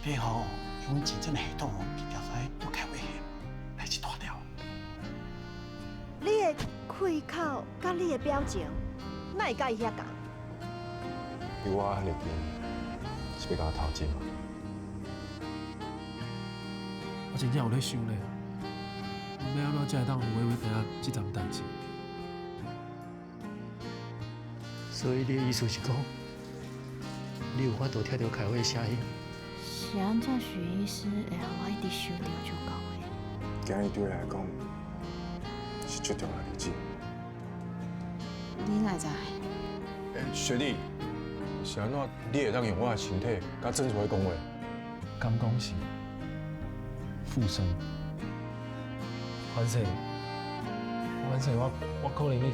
底吼，用阮警政的系統吼去調查杜凱偉的代誌大條。你的開口佮你的表情，哪會佮伊遐仝？你我遐爾緊，是欲共我偷情嗎？我真正有咧想咧，欲按怎才會當予偉偉知影這層代誌？所以你的意思是講，你有法度聽著凱偉的聲音？是按怎許醫師會予我一直收著這句話？今日對你來講是足重要的日子。你哪知？欸，學弟，是按怎你會當用我的身體佮曾淑慧講話？敢講是附身？反正，反正我可能已經